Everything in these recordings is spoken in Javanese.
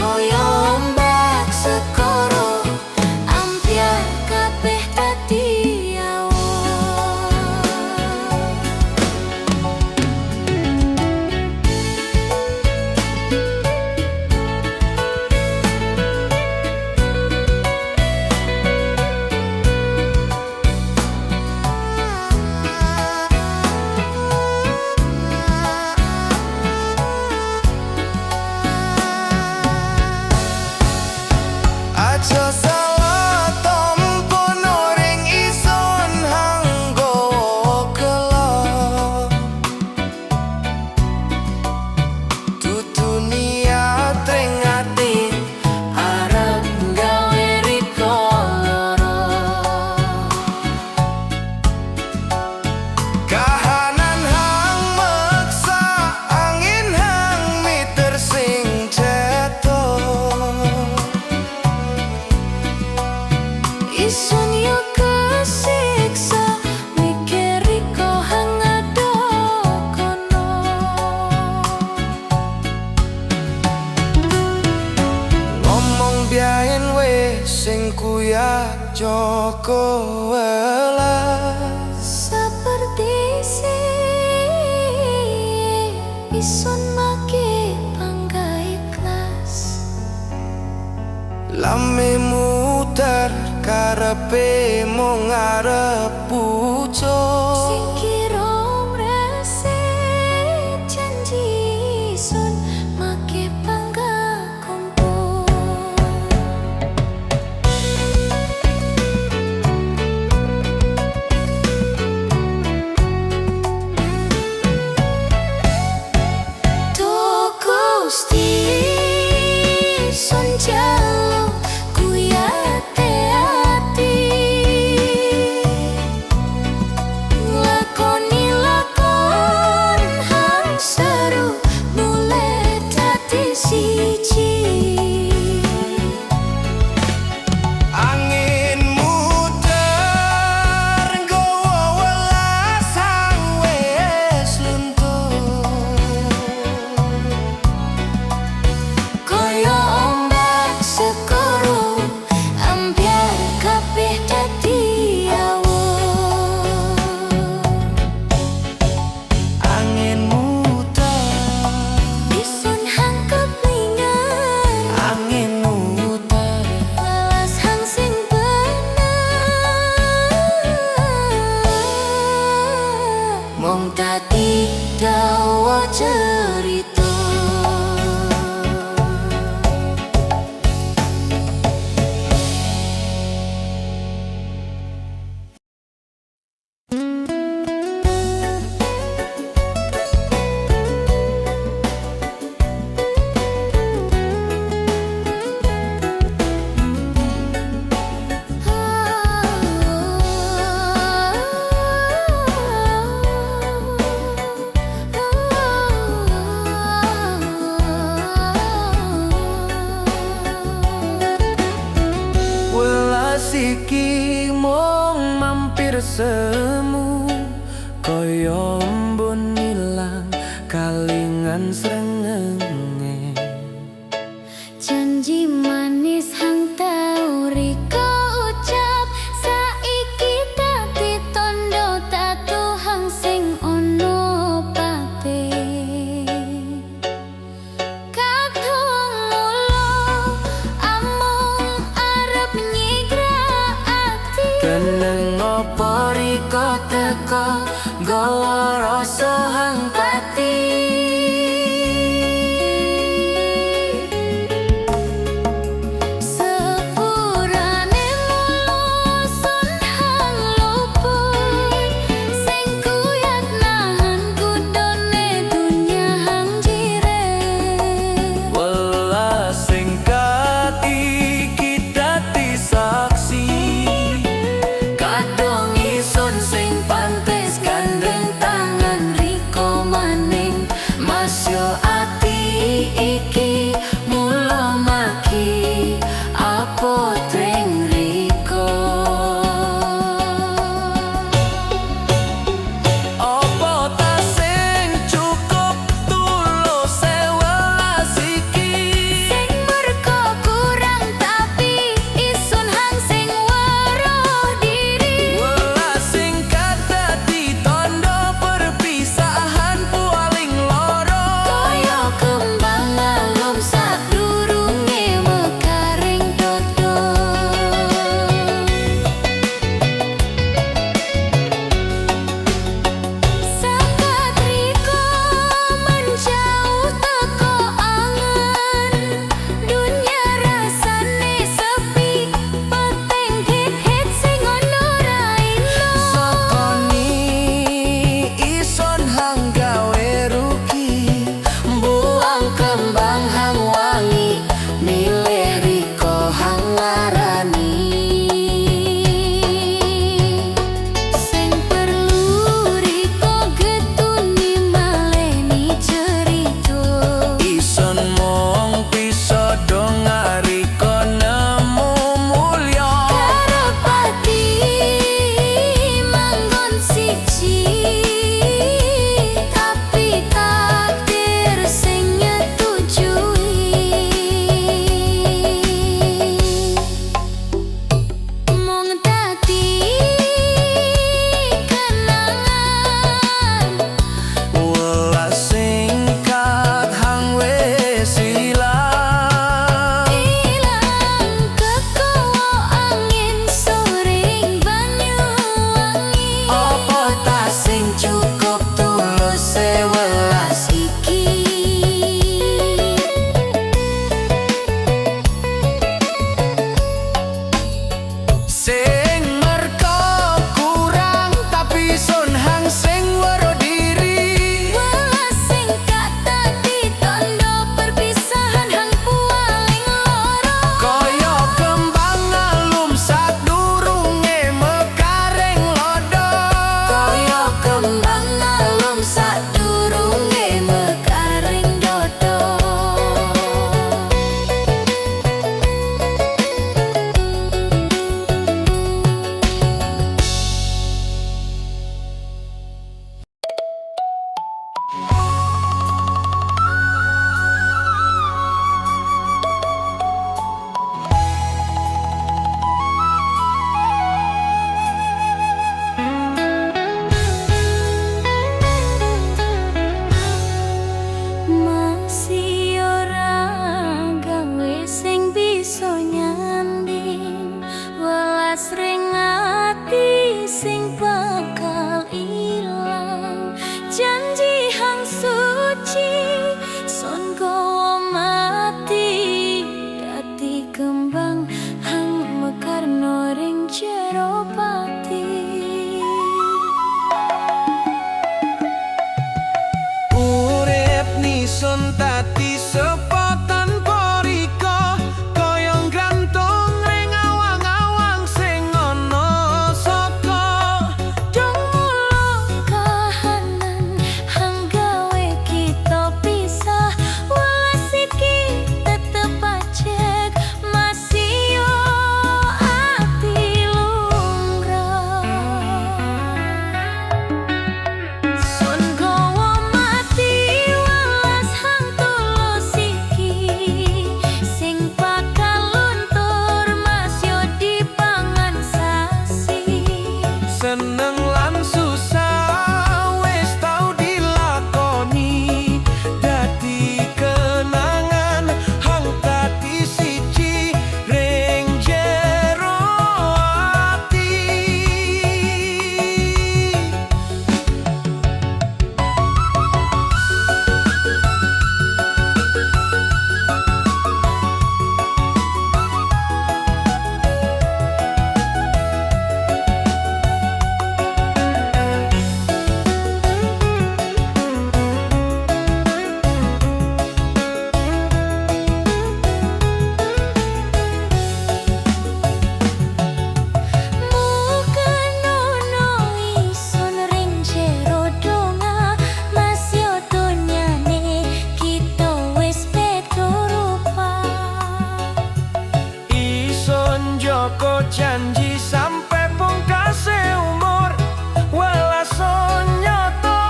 Kaya ombak segara, ambyar kabeh dadi awan. Aja salah tampa ring ison hang gawa gela. Dudu niat ring ati Arep gawe riko lara. Kahanan hang meksa angin hang miter sing cetha. Isun yo kesiksa mikir riko hang adoh kono. Ngomong biyen wis sing kuya joko welas. Seperti si isun make bangga ikhlas. Lame muter karepe mung arep pucuk. Sing kira mresep janji isun make bangga kumpul. Duh Gusti, sun jaluk kuyate ati. Nglakoni lakon hang seru mulih dadi siji. Angin muter nggawa welas hang wis luntur. Kaya ombak segara, ambyar kabeh dadi awan. Angin muter. Isun hang kelingan. Angin muter. Welas hang sing bener. Mung dadi dawa cerita. Welas iki mung mampir semu, kaya embun ilang kalingan srengenge. Janji manis hang tau riko ucap, saiki dadi tondo tatu hang sing ono babe. Kadung mulo amung arep nyigra ati. Keneng opo riko teko gawa rasa hang pati. Joko janji sampai pungkase umur. Welas nyoto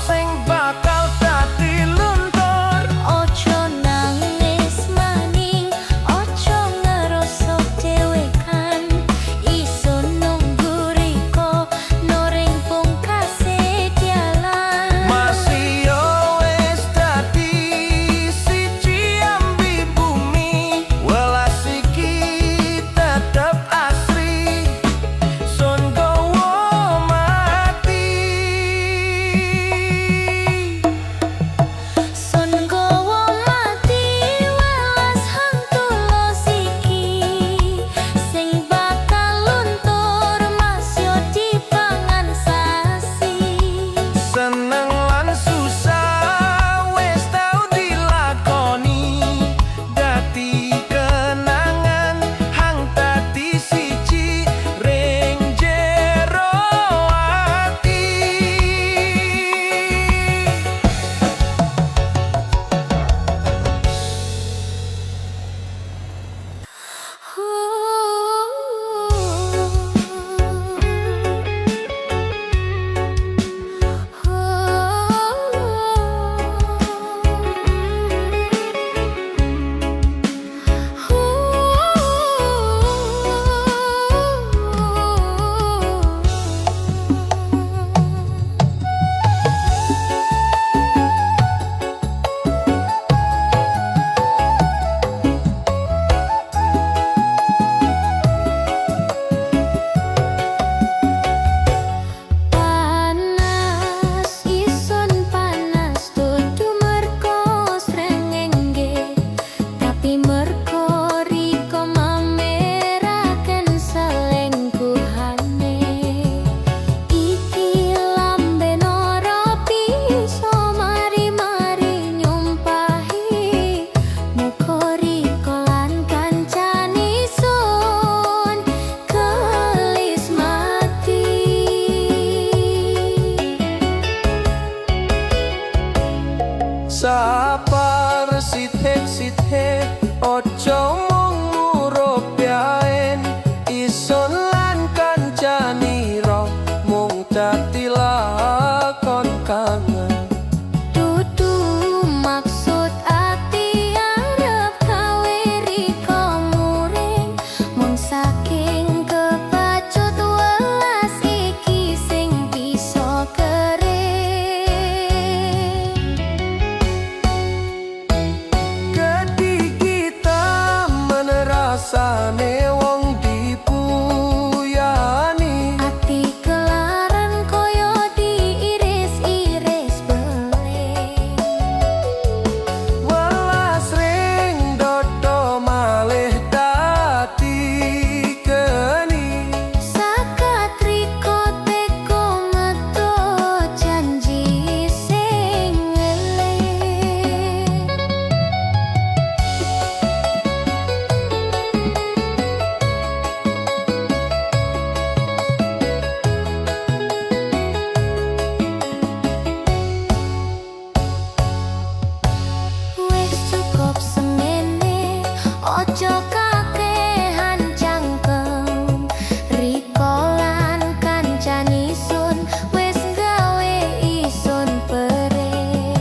sing bakal dadi luntur. Ojo nangis maning, ojo ngerasa dewekan. Isun nunggu riko noring pungkase dalan. Masih wis dadi siji ambi bumi. Welas iki tetep asri, sun gowo mati. Sun gowo mati welas hang tulus iki, sing bakal luntur masio dipangan sasi. Seneng lan susah wis tau dilakoni, dadi kenangan hang dadi siji ring jero ati. Panas isun panas dudu merko srengenge, tapi merko riko mameraken selingkuhane. Iki lambe ora bisa mari-mari nyumpahi, muga riko lan kancane sun gelis mati. Sabar sithik-sithik, ojo mung ngurup yaen. Isun lan kancanira mung dadi lakon kangen. Dudu maksud ati arep gawe riko muring, mung saking kebacut welas iki sing bisa kering. Kediki temen rasane wong dipuyani. Ati kelaran koyo diiris-iris beling. Welas ring dodo malih dadi geni. Sakat riko teko metu janji sing eling. Wis cukup semene, ojo kakehan cangkem. Riko lan kancane sun wis gawe isun perih.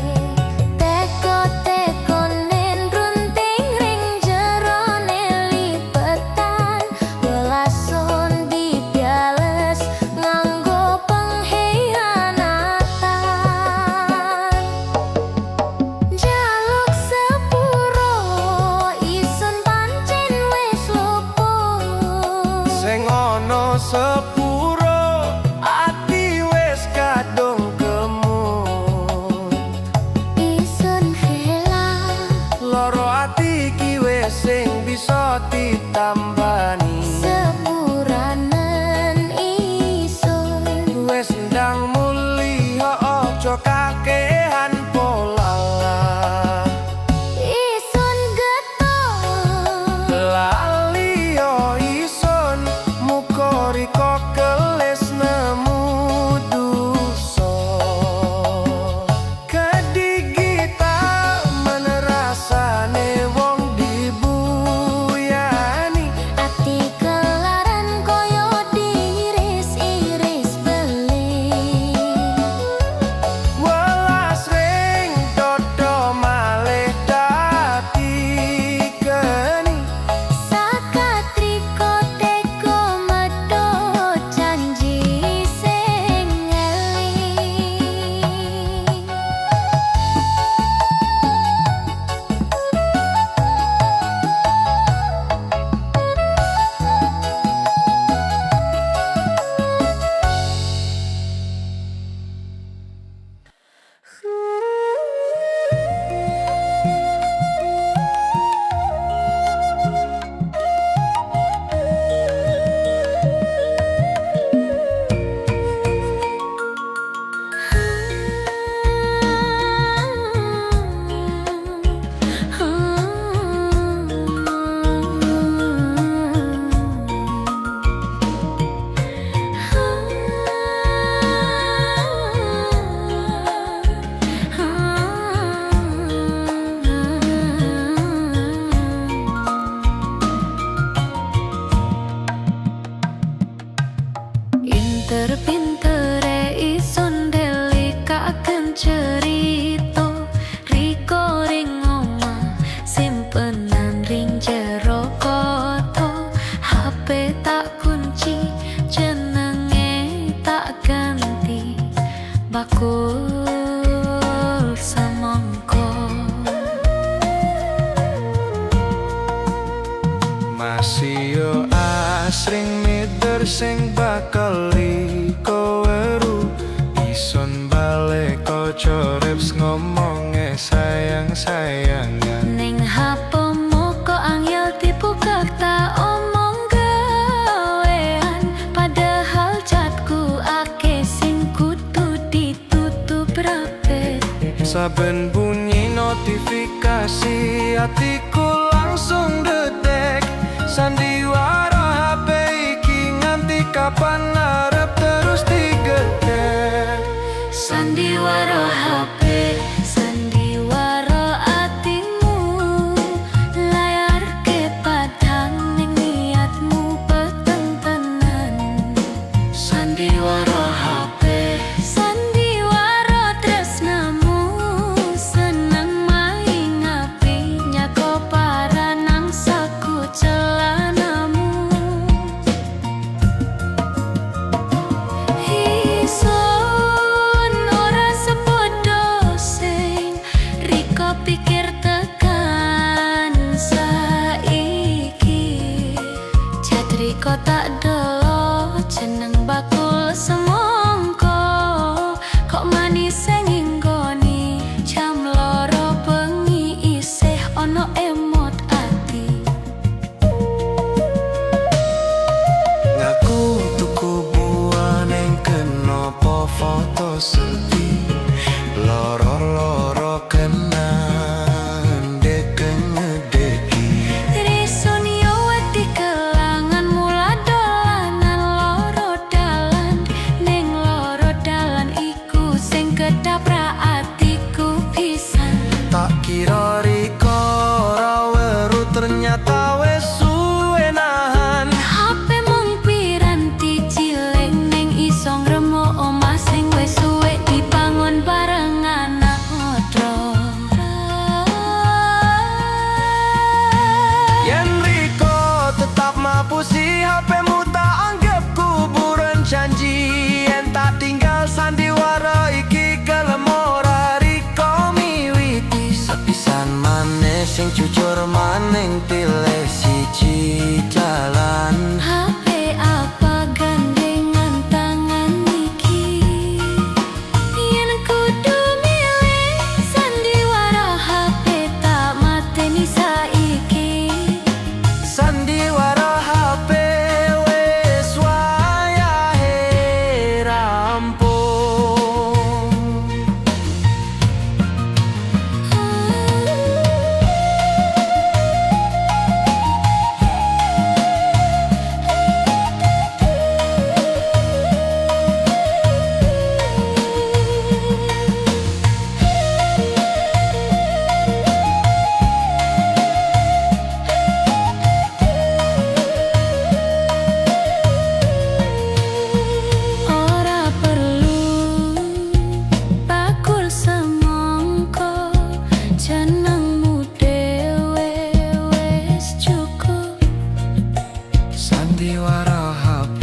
Teko-tekone runting ring jerone lipetan, welas sun dibales nganggo pengkhianatan. Jaluk sepuro isun pancen wis luput. Sing ana sepuro ati wis kadung kemut. Isun rela Loro ati iki wis sing bisa ditambani. Sepuranen isun. Wis ndang muliha aja kakehan pola. Isun getol. Lali yo isun muga riko kelis nemu dosa. Kedigi temen rasane wong dibuyani. Ati Masio asring mider sing bakal riko weru. Ison balik koco reps ngomonge sayang-sayangan. Ning HP-mu kok angel dibuka, tak omong gawean. Padahal chatku akeh sing kudu ditutup rapet. Saben bunyi notifikasi, hatiku langsung detek. Sandiwara HP iki nganti kapan arep terus digetek? Sandiwara HP, sandiwara atimu. Layar kepadang ning niatmu peteng tenan. Sandiwara HP, Sandiwara tresnamu. Seneng maing api, nyako para nang saku celanamu. Ison ora sepodo sing riko pikir tekan saiki. Chat riko tak delok, jeneng bakul semongko. Kok manis nginggoni jam 2 bengi isih ono emot ati. Ngaku tuku buah neng kenopo foto sedih. Loro-loro kenan dek ngedeki. Risun yo wedi kelangan, mula dolanan loro dalan. Ning loro dalan iku sing ketaprak atiku pisan. Tak kira riko ora weru, ternyata wes suwe nahan. HP mung piranti cilik ning iso ngremuk omah sing wis suwe dibangun bareng anak ngodro. Yen riko tetap mapusi, HP-mu tak anggap kuburan janji. Yen tak tinggal sandiwara iki, gelem ora riko miwiti sepisan maneh sing jujur maning, pilih siji jalan. HP apa gandengan tangan iki? Yen kudu milih sandiwara HP, tak mateni saiki. Sandiwara HP wis wayahe rampung. Ora perlu bakul semongko, jenengmu dhewe wis cukup. Sandiwara HP,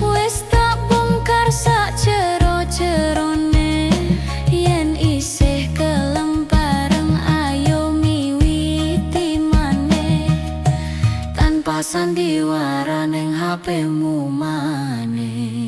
Wis tak bongkar sak jero-jerone. Yen isih gelem bareng, ayo miwiti maneh. Tanpa sandiwara ning HP-mu maneh.